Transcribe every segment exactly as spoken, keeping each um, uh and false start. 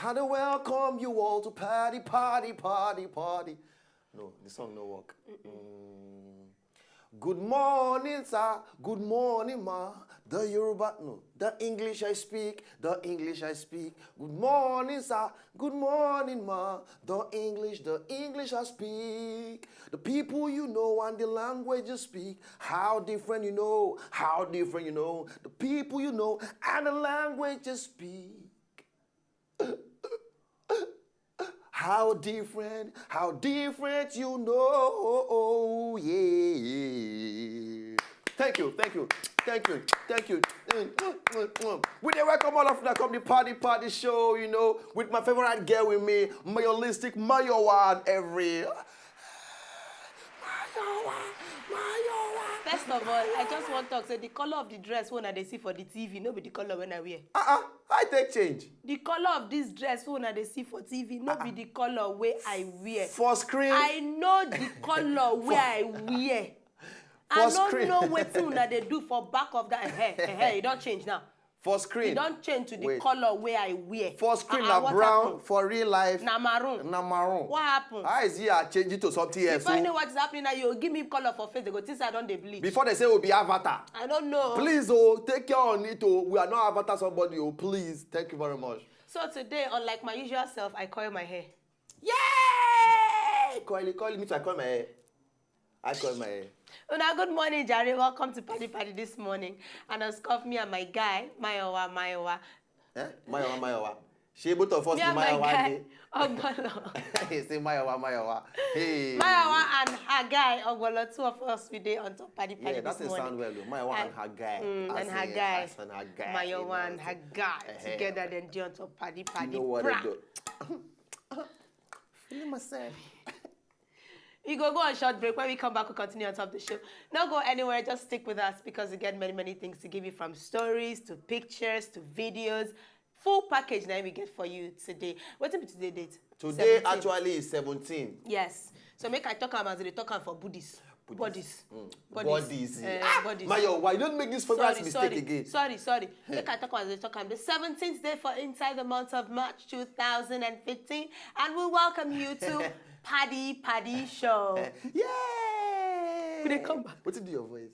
And I welcome you all to party, party, party, party. No, the song no work. Mm. Good morning, sir. Good morning, ma. The Yoruba, no, the English I speak, the English I speak. Good morning, sir. Good morning, ma. The English, the English I speak. The people you know and the language you speak. How different you know, how different you know. The people you know and the language you speak. How different, how different you know, yeah. Thank you, thank you, thank you, thank you. Mm, mm, mm, mm. We dey welcome all of una come the party party show, you know, with my favorite girl with me, Mayolistic Mayowa and every. Mayowa, Mayowa. First of all, I just wan talk say the color of the dress wey una dey see for the T V no be the color wey I wear. Uh-uh, I take change. The color of this dress wey una dey see for T V no be the color wey I wear. For screen. I know the color wey I wear. I For no screen. Know wetin una dey do for back of that hair. Eh, eh, e don change now. For screen. E don change to the Wait. Color wey I wear. For screen Ah, na ah, what brown, happen? For real life. Na maroon. Na maroon. What happen? How is it I change it to something else? Before I Oh? Know what is happening now, you go give me color for face, they go think say I don dey bleach. Before they say we'll be avatar. I don't know. Please, oh, take care on it, oh. We are not avatar somebody, oh. Please, thank you very much. So today, unlike my usual self, I coil my hair. Yay! Coil, coil me to I coil my hair. I coil my hair. Una, good morning, Jare. Welcome to Party Party this morning. And of course, me and my guy, Mayowa, Mayowa. Eh? Mayowa, Mayowa. She both of us Me be and my Mayowa. Guy, Dey. Ogbolo. He say Mayowa, Mayowa. Hey. Mayowa and her guy, Ogbolo, two of us, we dey on top Party Party Yeah, that this thing morning. Sound well, though. Mayowa and her guy. Mm, As and her in, guy. As and her guy. Mayowa You know, and her guy. Eh-heh. Together, then dey on top Party You Party. know what Bra. I do. Feeling myself. We go go on short break. When we come back, we'll continue on top of the show. Not go anywhere. Just stick with us because we get many, many things to give you, from stories to pictures to videos. Full package now we get for you today. What be today date? Today Seventeen. Actually is seventeen. Yes. So make I talk am as they talk am for Buddhist. Bodies. Bodies. Bodies. Eh, Ah, bodies. Mayowa, you don't make this favorite Sorry, mistake sorry, again. Sorry, sorry. Make I talk am as they talk am. The seventeenth day for inside the month of March two thousand and fifteen, and we welcome you to Paddy Paddy Show. Yay! We dey come back. What did do your voice?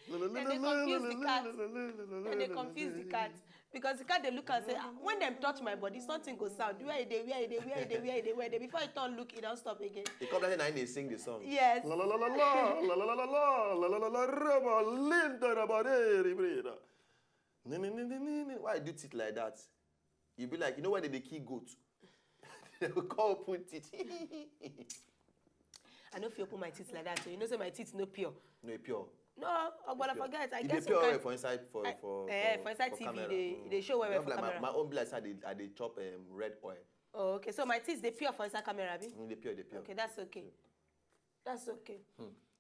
Dem dey confuse the cat. Dem dey confuse the cat. Because the cat dey look and say, "Ah, when dem touch my body, something go sound. Where e dey, where e dey, where e dey, where e dey, where e dey?" Before e turn look, e don stop again. He come like say na him dey sing the song. Yes. La la la la la la la la la la la la la la raba linda raba re re re ra. Ni, ni, ni, ni, ni, ni. Why you do teeth like that? You be like, you know why they dey kill goat? They go come open teeth. I no fit open my teeth like that. So you know say my teeth no pure. No, e pure. No, Ogbolo, forget. I E dey get some pure kind. Oil for inside for I- for eh, for, for inside for T V, camera. they- they show well Just for like my, camera. My own be like say I dey, I dey chop um, red oil. Oh, okay. So my teeth dey pure for inside camera, abi? Mm, e dey pure, e dey pure. Okay, that's okay. That's okay.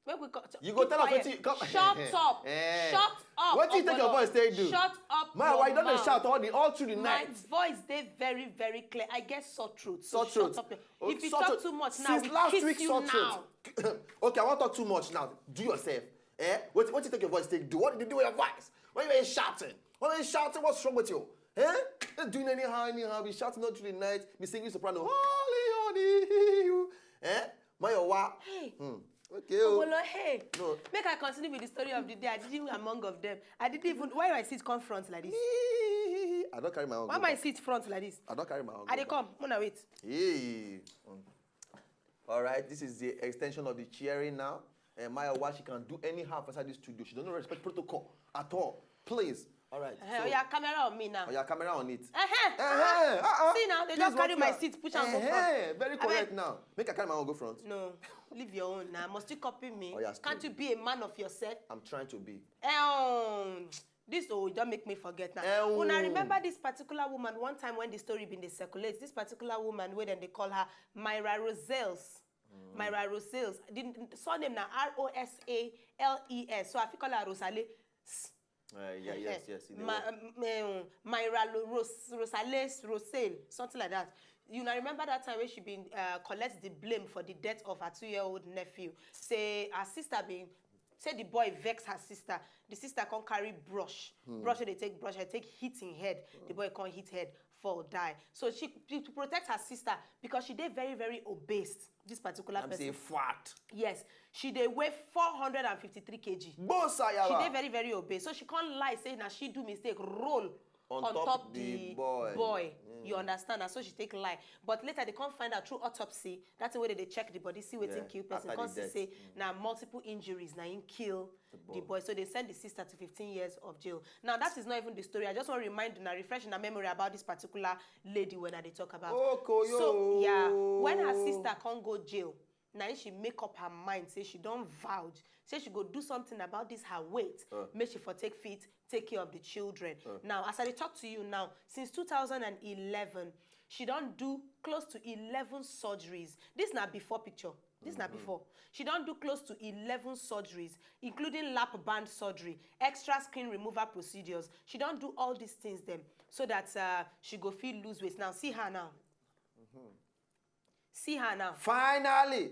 Make we co- You go keep tell us quiet. Wetin you come. Shut up. Eh. Shut up. Wetin you take your Ogbolo. Voice take do? Shut up. My Your wife don dey mouth. Shout all the all through the My night. Voice dey very, very clear. I get sore throat. So Sore throat. Shut up. Oh, If you sore talk throat. Too much now, Since we last kiss week, you sore now. Throat. Okay, I wan talk too much now. Do yourself. Eh? What what you take your voice take do? What did you do with your voice? Why you ain't shouting? Why you ain't shouting? What's wrong with you? Eh? You're doing anyhow, anyhow. Be shouting all through the night. Be singing soprano. Holy, holy, you. Eh? Mayowa. Hey. Hmm. Okay. Oh. Ogbolo, hey. No. Make I continue with the story of the day. I didn't among of them. I didn't even. Why my seat come front like this? I don't carry my own. Why Go my back. Seat front like this? I don't carry my own. I Go dey back. Come. Mona, wait. Hey. Mm. All right. This is the extension of the cheering now. uh, Mayowa, she can do anyhow for inside this studio. She doesn't respect protocol at all. Please. All right. Uh-huh. So, oh, yeah, camera on me now. Oh, yeah, camera on it. Uh-huh. Uh-huh. Uh-huh. See now, they just carry my seat, push and go front. Uh-huh. Very correct now. Make I carry my own go front. No, leave your own now. Must you copy me? Oh, yeah, can't you be a man of yourself? I'm trying to be. Um, this oh, don't make me forget now. Um, una remember this particular woman one time when the story been dey circulate. This particular woman, where then they call her Myra Rosales. Mm. Myra Rosales. The surname now R O S A L E S. So I feel call her Rosale. Uh, yeah, yes, yes. My, um, um, Myra Ros Rosales Rosale, something like that. You now remember that time when she been uh, collect the blame for the death of her two-year-old nephew. Say her sister been say the boy vex her sister. The sister can't carry brush. Hmm. Brush, they take brush, I take hit in head. The boy can't hit head, fall, die. So she to protect her sister because she did very, very obese. This particular I'm person. I'm fat. Yes, she they weigh four hundred and fifty-three K G. Boss, she did very, very obese. So she can't lie, say now she do mistake, roll on, on top, top the, the boy. boy. Mm. You understand? And so she take lie. But later they can't find out through autopsy. That's the way they check the body, see what yeah, kill person. Can't see say mm. now multiple injuries, now in kill the boy. the boy. So they send the sister to fifteen years of jail. Now that is not even the story. I just want to remind and refresh in her memory about this particular lady when I they talk about. Oh, so yeah, when her sister can't go jail, now she make up her mind say she don't vouch, say she go do something about this her weight, uh. make she for take fit, take care of the children. Uh. Now, as I talk to you now, since two thousand eleven, she don't do close to eleven surgeries. This now before picture. This mm -hmm. now before. She don't do close to eleven surgeries, including lap band surgery, extra skin removal procedures. She don't do all these things them so that uh, she go feel lose weight. Now, see her now. Mm -hmm. See her now. Finally!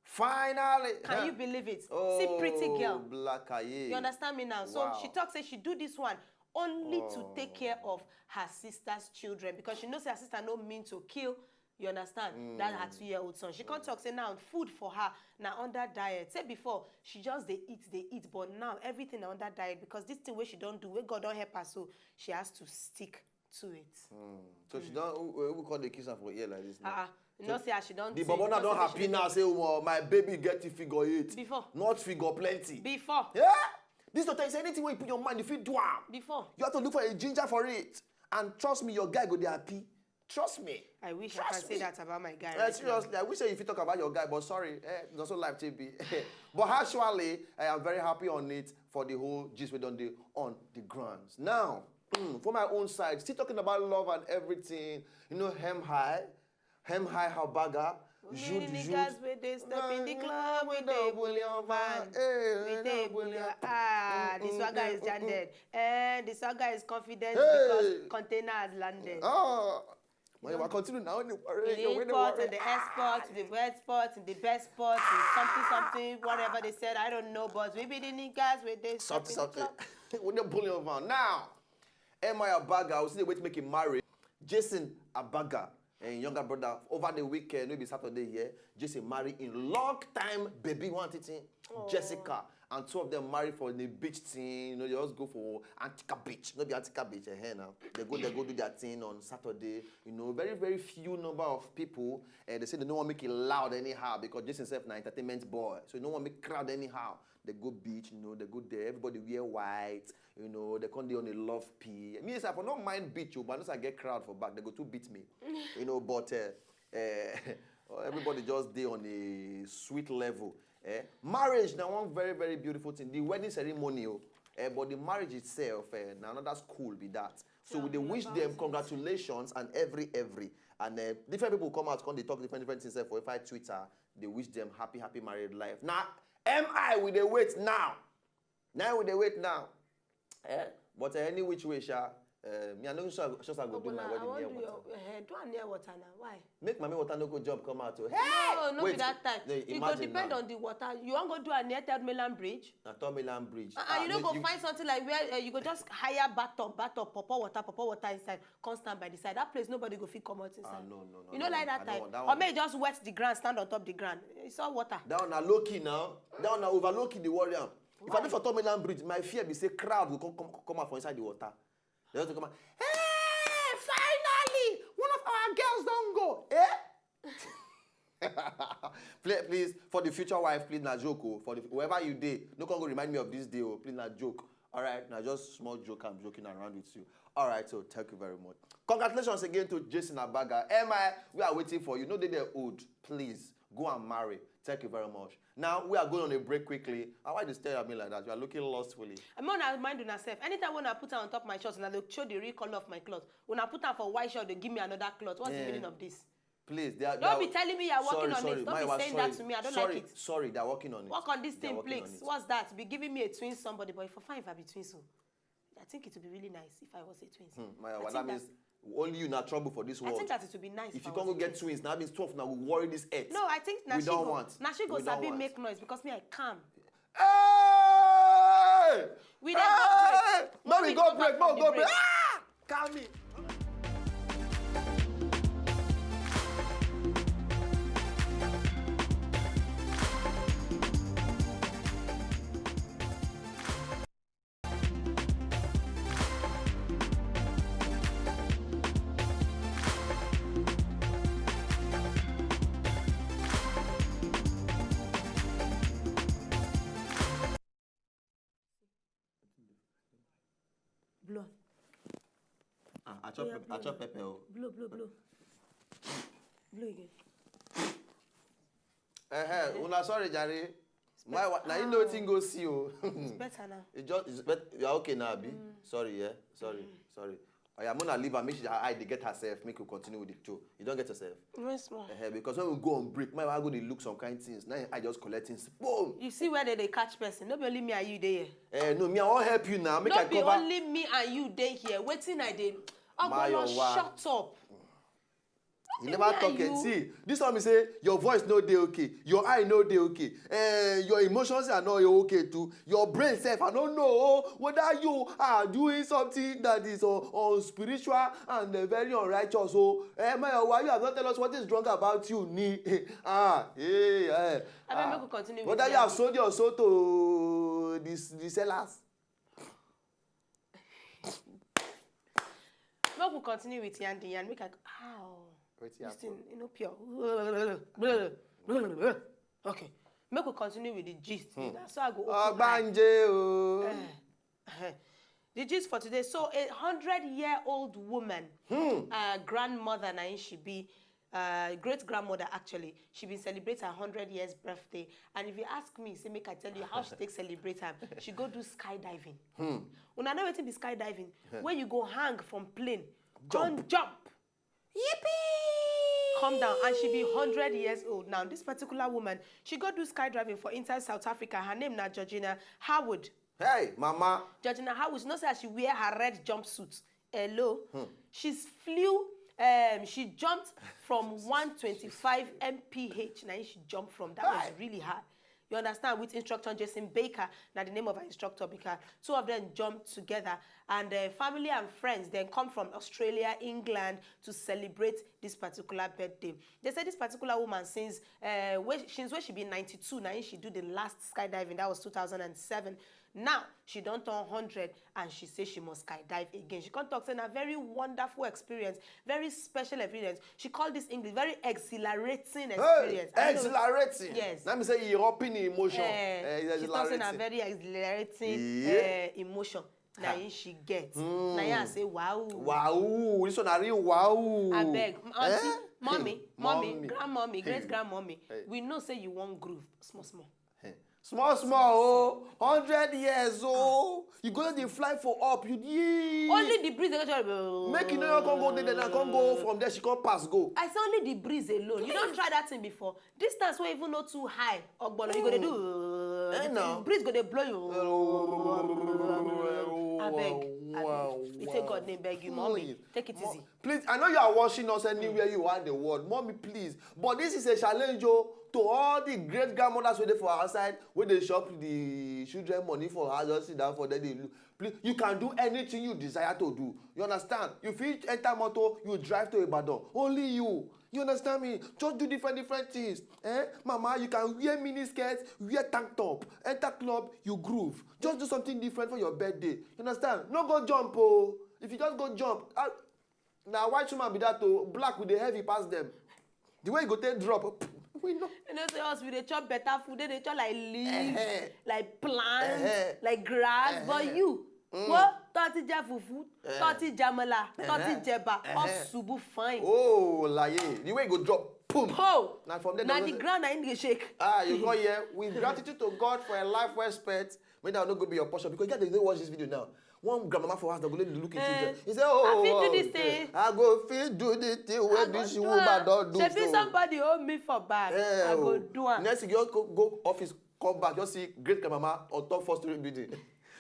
Finally! Can you believe it? Oh, see pretty girl. Black eye. You understand me now? So wow. she talks say she do this one only oh. to take care of her sister's children because she knows her sister no mean to kill you understand? Mm. That her two-year-old son. She can't talk, say now food for her, now under diet. Say before, she just they eat, they eat, but now everything under diet because this thing where she don't do, where God don't help her, so she has to stick to it. Mm. So mm. she don't, we, we call the kiss her for ear like this now. Uh-uh. You know, say she don't. The baba now don't happy now. Say, oh, my baby get the figure eight. Before. Not figure plenty. Before. Yeah. This not say anything when you put your mind, if you do am. Before. You have to look for a ginger for it. And trust me, your guy go dey happy. Trust me. I wish Trust I can me. say that about my guy. Uh, right seriously, now. I wish you fit talk about your guy, but sorry, eh, it's also life T V. But actually, I am very happy on it for the whole gist we done do on the grounds. Now, mm, for my own side, still talking about love and everything, you know, hem high, hem high, how bagger. Many niggas with they step in the club with the bullion van. Hey, with the bullion. Ah, this one guy is janded. And this one guy is confident hey. because container has landed. Oh. When you continue now, when you worry, you win the worry. In the airport, in the best spot, in the best spot, in something, something, whatever they said, I don't know, but we be the niggas with this something, something. With the bullion van. Now, Emma Abaga, I will see the way to make him marry. Jason Abaga, and younger brother, over the weekend, maybe Saturday here, Jason marry in long time, baby, one thing. Jessica. And two of them marry for the beach thing. You know, they just go for Antica Beach. Not the Antica Beach, eh, now. They go, they go do their thing on Saturday. You know, very, very few number of people. And they say they don't want to make it loud anyhow because Jason himself na entertainment boy. So you don't want to make crowd anyhow. They go beach, you know, they go there. Everybody wear white, you know, they come there on a love pee. Me, I for not mind beach, oh, but I know I get crowd for back. They go to beat me, you know, but uh, uh, everybody just there on a sweet level. Eh? Marriage now one very, very beautiful thing. The wedding ceremony, oh, eh, but the marriage itself, eh, now another school be that. So we dey wish them congratulations and every, every. And uh, different people come out, come they talk different, different things eh, for if I Twitter. They wish them happy, happy married life. Now, M I, we they wait now. Now we they wait now. Eh? But uh, any which way, sha, uh, me, I know sure, sure I go do my wedding near water. Uh, do I near water now? Why? Make mommy water no go jump come out. Oh. Hey! No, no Wait, be that time. No, it go depend now. on the water. You want go do a near Third Mainland Bridge? Na Third Mainland Bridge. Uh, ah, you no go you... find something like where uh, you go just hire bathtub, bathtub, papa water, papa water inside. Come stand by the side. That place nobody go fit come out inside. Ah, no, no, no. You know no, like that time. Or may just wet the ground, stand on top the ground. It's all water. That one na low key now. That one na over low key the warrior. If I dey for Third Mainland Bridge, my fear be say crowd go come come come out for inside the water. They just come out, hey, finally, one of our girls don't go. Eh? Please, please, for the future wife, please, na joke o. For the, wherever you dey, no come go remind me of this day o. Please, na joke. All right, na just small joke. I'm joking around with you. All right, so thank you very much. Congratulations again to Jason Abaga. M I, we are waiting for you. No dey there old. Please, go and marry. Thank you very much. Now, we are going on a break quickly. Ah, why you dey stare at me like that? You are looking lustfully. I mean, I mind una sef. Anytime when I put am on top my shorts, and I dey show the real color of my cloth. When I put am for white shirt, they give me another cloth. What's the Eh. meaning of this? Please, they are. Don't they be are- telling me you are working Sorry, on sorry, it. Don't my be wife, saying sorry, that to me. I don't sorry, like it. Sorry, they are working on it. Work on this They are thing, working please. on it. What's that? Be giving me a twin somebody, but if I fine, if I be twins, so I think it would be really nice if I was a twins. Hmm, my I wife, think that means that- only you na trouble for this I world. think that it would be nice If I you can't was go a get twins. Twins, that means twelve now will worry this earth. No, I think na We she don't go, want. na she go We don't sabi want. Make noise because me I calm. Hey! We dey go Hey! break. Make we go Come break, back make from we the go break. break. Ah! Calm me. Blow. Ah, I chop, Oya, pep- I blow. Chop pepper. Oh. Blow, blow, blow. Blow again. Eh, eh, una sorry, jare. My wa- now you know thing go see you. It's better now. It just it's bet- you are okay now, abi? Sorry, yeah, sorry, sorry. I am gonna leave and make sure her eye dey get herself. Make you continue with the show. You don't get yourself. Rest more. Eh, because when we go on break, my wife go dey look some kind things. Now I just collect things. Boom. You see where they, they catch person. No be only me and you dey here. Eh, no, me I wan help you now. Make I No be cover. Only me and you dey here. Wetin I dey. My Ogbolo, your wa- shut up. You Be never me talk and it. You. See, this one be say your voice no dey okay, your eye no dey okay, eh, your emotions are not okay too. Your brain sef, I no know whether you are doing something that is on, on spiritual and uh, very unrighteous. So, eh, my, why you have not tell us what is wrong about you, ni? Ah, hey, eh. Abeg, Ah. Make we continue. Whether With you have sold your soul to the, the sellers. Make we continue with yan the yan. Make I. Ow. Wetin This happen? Thing, you know, pure. Okay. Make we continue with the gist. That's why I go open eye. Ogbanje o. Eh, eh. The gist for today. So, a hundred-year-old woman, uh, grandmother, na im she be, uh, great grandmother actually, she been celebrate her hundred years birthday. And if you ask me, say make I tell you how she take celebrate am. She go do skydiving. Una know wetin be skydiving? Where you go hang from plane, come jump. Yippee! Come down, and she be hundred years old now. This particular woman, she go do skydiving for inside South Africa. Her name na Georgina Howard. Hey, mama. Georgina Howard, you know say she wear her red jumpsuit. Hello. She's flew, um, she jumped from one twenty-five M P H. Now she jumped from. That was Hey. Really high. You understand? With instructor Jason Baker, now the name of our instructor Baker. Two of them jumped together, and uh, family and friends then come from Australia, England to celebrate this particular birthday. They say this particular woman, since uh, when, since when she been ninety-two, now she do the last skydiving. That was two thousand and seven. Now she don't turn hundred, and she say she must skydive again. She come talk say na very wonderful experience, very special experience. She called this English very exhilarating experience. Hey, exhilarating. Yes. Let me say European emotion. Eh, Eh, it's she talk say na exhilarating. Very exhilarating Yeah. eh, emotion. Na him she get. Na him I say wow. Wow, this one I real wow. Abeg, auntie, Eh? mommy, Hey, mommy, mommy. Grandmommy, Hey. Great grandmommy. Hey. We know say you wan groove small small. Hey. Small, small, oh, hundred years, oh. You go dey fly for up, you yee. Only the breeze dey go. Make you no come go there, then come go from there. She come pass go. I say only the breeze alone. You don try that thing before? Distance wey even no too high. Ogbolo, you go dey do. Eh, The no. Breeze go dey blow you. Abeg, Wow, abeg. We take wow. God name beg you, mommy. Please. Take it Mo- easy. Please, I know you are watching us anywhere you are in the world. Mommy, please. But this is a challenge, oh, to all the great grandmothers wey dey for outside, wey dey shop the children money for house, just sit down for there, dey look. Please, you can do anything you desire to do. You understand? You fit enter motor, you drive to Ibadan. Only you. You understand me? Just do different, different things. Eh? Mama, you can wear mini skirt, wear tank top, enter club, you groove. Just do something different for your birthday. You understand? No go jump, oh. If you just go jump, ah, na white woman be that, oh. Black with the heavy pass them. The way you go take drop. We know. You know say us, we dey chop better food, they dey chop like leaves, Eh-heh. Like plants, Eh-heh. Like grass. But Eh-heh. You, Mm. What? Tọ́tí jẹ fùfú, Eh. tọ́tí jẹ àmàlà, tọ́tí Eh-heh. jẹba, all Eh-heh. Ṣubú fine. Oh, like, the way you go drop, boom. Oh, Na from there na dem the go- Ground na im dey shake. Ah, you go here. With gratitude to God for a life well spent, may that no go be your portion. Because you get to watch this video now. One grandmama for house, they go dey look into Eh, it. He say, oh, I fit do oh, this eh, thing. I go fit do this thing where I go this do woman am. don do. Shebi So. Somebody hold me for back. Eh, I go oh. Do am. Next thing, you go, go office, come back, just see great grandmama on top four story building.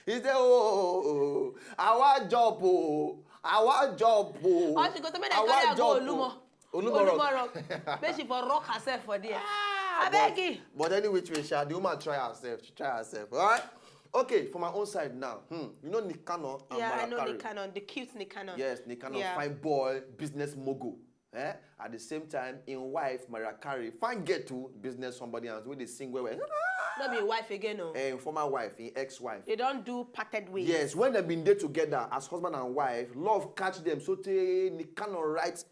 He say, oh, oh, oh, I wan jump, oh, I wan jump, oh. Or she go say make I dem carry wan her go jump, Olumo. oh. Olumo Rock. Rock. Make she for rock herself for there. Ah, Abeg. But, but any which way, sha, the woman try herself. She try herself. All right. Okay, for my own side now, hmm, you know Nick Cannon and Yeah, I Mariah know Carey. Nick Cannon, the cute Nick Cannon. Yes, Nick Cannon, Yeah. Fine boy, business mogul. Eh? At the same time, in wife Mariah Carey, fine girl too, business somebody else, wey dey sing well well. No be wife again, no. Eh, former wife, in ex-wife. They don't do parted ways. Yes, when dem been dey together as husband and wife, love catch dem. So tey Nick Cannon write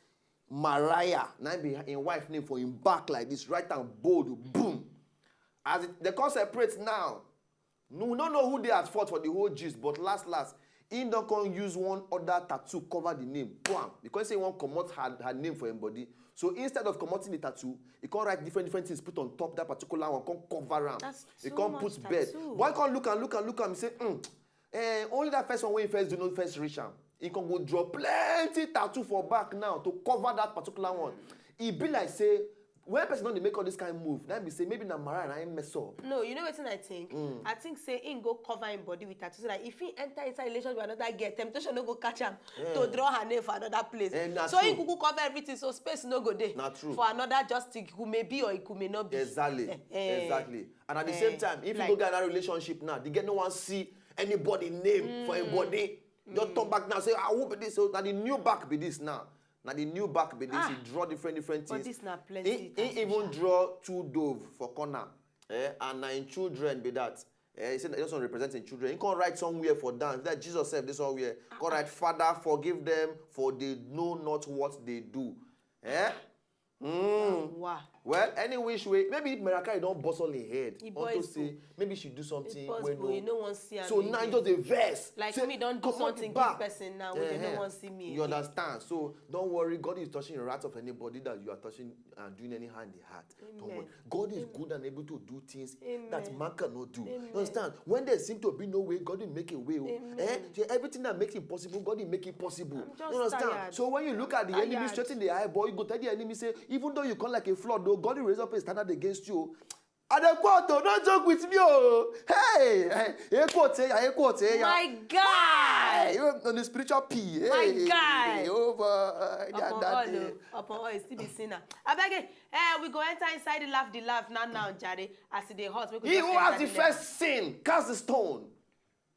Mariah, na be im wife name for im back like this, write am bold, boom. As it, they come separate now, no, we no know who dey at fault for the whole gist, but last last, he don come use one other tattoo cover the name, bam, because say he wan comot her, her name for im body. So instead of commoting the tattoo, he come write different different things put on top that particular one, come cover am. That's He too come much put bed. Tattoo. Boy come look am, look am, look am, say, mm, eh, only that first one wey he first do no first reach am. He come go draw plenty tattoo for back now to cover that particular one. E be like say when person don dey make all this kind move, na be say maybe na Mariah na im mess up. No, you know wetin I think? Mm. I think say im go cover im body with tattoo so that if he enter inside relationship with another girl, temptation no go catch am Yeah. to draw her name for another place. Eh, na So he true. Go cover everything so space no go dey Na true. For another just thing, may be or it could may not be. Exactly. Eh, eh. Exactly. And at the Eh, same time, if like- you go get that relationship now, the girl no wan see anybody name for im body. Just turn back now, say, I won't be this. So now the new back be this now. Now the new back be this. Ah. He draw different different But things. This na plenty He, he tattoo, even sha. Draw two dove for corner. Eh? And na in children be that. Eh, he said that he just represents in children. He can write somewhere for dance. That Jesus said this somewhere. Can write, Father, forgive them, for they know not what they do. Eh? Mm. Wow. Well, any which way, maybe Mariah Carey don bustle im head. E Unto boys say maybe she do something It boss wey boy, you no. No wan see am So now again. Just dey vex. Like Say, me don do "Comot something back." Give person now wey they Eh-heh. No wan see me You again. Understand? So don't worry, God is touching the wrath of anybody that you are touching and doing anyhow in the heart. Don't Amen. Worry. God is good and able to do things Amen. That man cannot do. Amen. You understand? When there seem to be no way, God will make a way. Oh. Amen. Eh? Say everything that makes it possible, God will make it possible. I'm just You understand? Tired. So when you look at the enemy Tired. Straighten the eyeball, you go tell the enemy say, even though you come like a flood, though, God will raise up a standard against you. I dey quote, oh, don't joke with me, oh. Hey, hey, hey, quote, hey, hey, quote, hey, My guy. Hey, you on the spiritual P. My Hey, guy. Jehovah, Upon all, oh, upon all, you still be sinner. I beg it. Eh, we go enter inside the laugh, the laugh now, now, Jare. As e dey hot, make we He just who enter has the the first sin, cast the stone.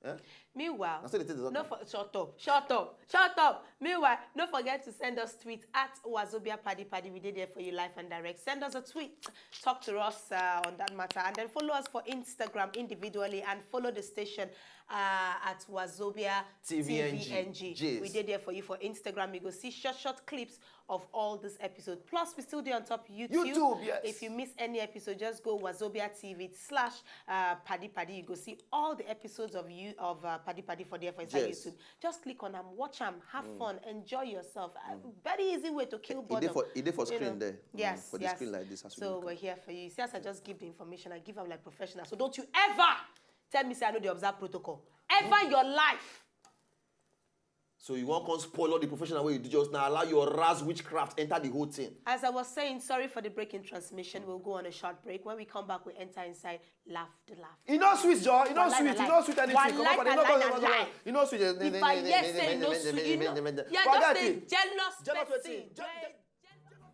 Eh? Meanwhile, I said it is no for, shut up, shut up, shut up. Meanwhile, don't forget to send us tweets at Wazobia Paddy Paddy. We did there for you live and direct. Send us a tweet, talk to us uh, on that matter, and then follow us for Instagram individually and follow the station uh, at Wazobia T V N G. T V N G. Yes. We did there for you for Instagram. You go see short, short clips of all this episode. Plus, we still there on top YouTube. YouTube, yes. If you miss any episode, just go Wazobia T V slash uh, Paddy Paddy. You go see all the episodes of you of uh, Paddy Paddy for there for inside Yes. YouTube. Just click on them, watch them, have fun, enjoy yourself. Uh, very easy way to kill E dey boredom. for, e dey for You know. screen there. Mm, Yes, for the yes. Screen like this. As we So look we're at- here for you. See, as I just give the information, I give them like professional. So don't you ever tell me say I know they observe protocol. Ever in your life. So you wan come spoil all the professional way you do just now, allow your ras witchcraft enter the whole thing. As I was saying, sorry for the break in transmission. We'll go on a short break. When we come back, we enter inside. Laugh the laugh. E no sweet, Joe. E no Wallahi, sweet. E wallahi. No sweet anything. Wallahi, Come on, wallahi, come on, wallahi. Come on. E no sweet. If I hear say e no sweet, you know, you're Forget just a it. jealous Jealous person. wetin? Je- You're a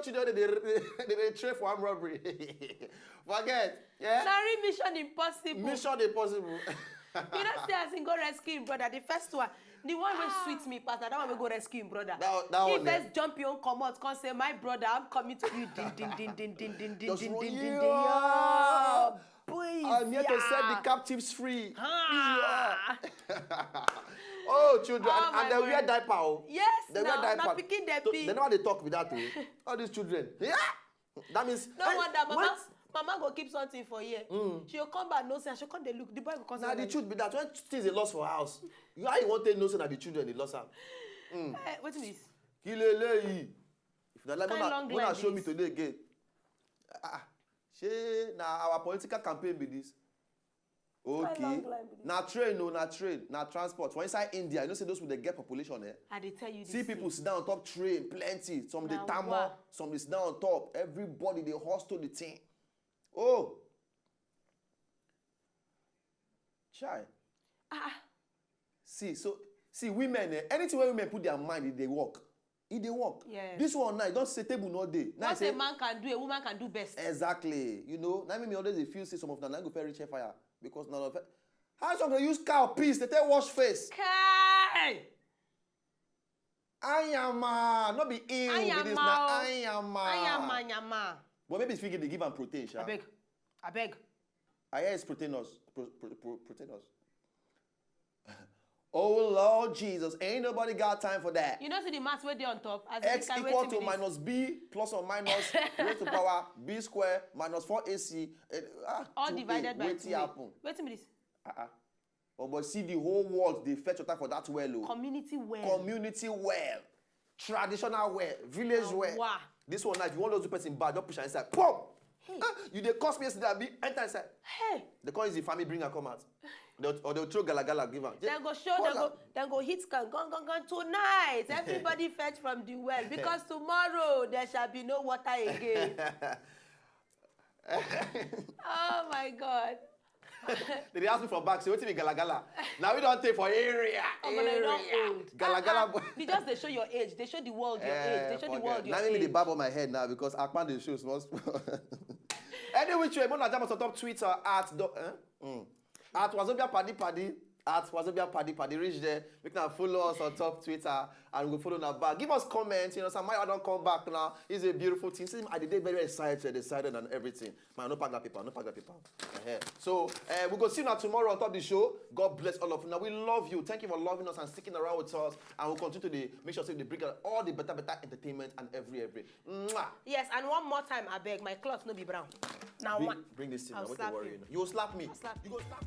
Children, they, they, they train for armed robbery. Forget. Yeah? Sorry, Mission Impossible. Mission Impossible. You know, say as he go rescue him brother, the first one, the one wey sweet me pass, na that one wey go rescue him brother. That- that he one, eh? First jump him own comot, come say, "My brother, I'm coming to you." Din din din din din din din Just din roll din you din. up. Boys, I'm here to set the yeah. Captives free. Ah. Oh, children, Oh, and, my and they wear God. Diaper. Oh. Yes, They now, wear Diaper. Now picking them So, pee. They never they talk with that way. All these children. Yeah. That means No hey, wonder, wait. Mama. Mama go keep something for here. Mm. She go come back, no say, she come dey look. The boy go come. Now the truth be that when things they lost for house, you how you want to know say that the children they lost am. Hey, wait a minute. Kilele. If na like Kind una, long una line show be me this. Today again. Ah, ah. Shey na our political campaign be this. Okay. Long line be this. Na train o, na train, na transport. For inside India, you know say those people dey get population eh. I dey tell you this. See people sit down on top train, plenty. Some dey Na tamo, wa. Some dey sit down on top. Everybody dey hustle the thing. Oh. Chai. Ah, See, so see women eh, anything where women put their mind, e dey work. E dey work. Yes. This one now, you don't say table no day. Now what say, a man can do, a woman can do best. Exactly. You know, now me always dey feel say some of them na go fit reach fire because none of how some dey use cow piss dey take wash face. Kai! Ayama, no be ill be this na Ayama. ayama. Ayama, yama. But maybe if you dey give am protein, sha. Abeg, abeg. I hear it's proteinous. Pro, pro, pro, proteinous. Oh Lord Jesus, ain't nobody got time for that. You know, see the maths wey dey on top. As in, X you can equal wait to till minus b plus or minus raised to power b square minus four a c. Eh, ah, All two a, divided by wetin two a. Happen? Wetin be this? Uh-uh. Oh, but see the whole world dey fetch water for that well o. Community well. Community well, traditional well, village well. Wow. This one now, if you want to do person bad, just push am inside. Pop! Hey. Ah, you dey curse me yesterday, abi? Enter inside. Hey. They call the family bring am come out. They, or they'll throw galagala give am. Dem go show, Pour dem go, am. Dem go hit can gone, gone, gone tonight. Everybody fetch from the well because tomorrow there shall be no water again. Oh my God. They dey ask me for back, say wetin be galagala? Now we don take for area. Omo, na you don Area. Old. Galagala Ah, boy. ah, you just dey show your age. Dey show the world your age. Dey show the world your Now me dey age. Barb on my head now because Akpan dey show small small. Any which way, una jam us on top Twitter at do, eh? Mm. At Wazobia Paddy Paddy. At Wazobia Paddy Paddy. Reach there. Make una follow us on top Twitter and we go follow una back. Give us comments. You know, some I don't come back now. It's a beautiful thing. See, I did very excited, excited and everything. Man, no pack that paper, no pack that paper. Uh-huh. So uh, we go see you now tomorrow on top of the show. God bless all of you. Now we love you. Thank you for loving us and sticking around with us. And we'll continue to the, make sure say they bring out all the better, better entertainment and every every. Mwah! Yes, and one more time, I beg, my cloth no be brown. Now Bring, one. Bring this thing. I'll Now. What you slap worry? You. You. You slap me. I'll slap You go slap.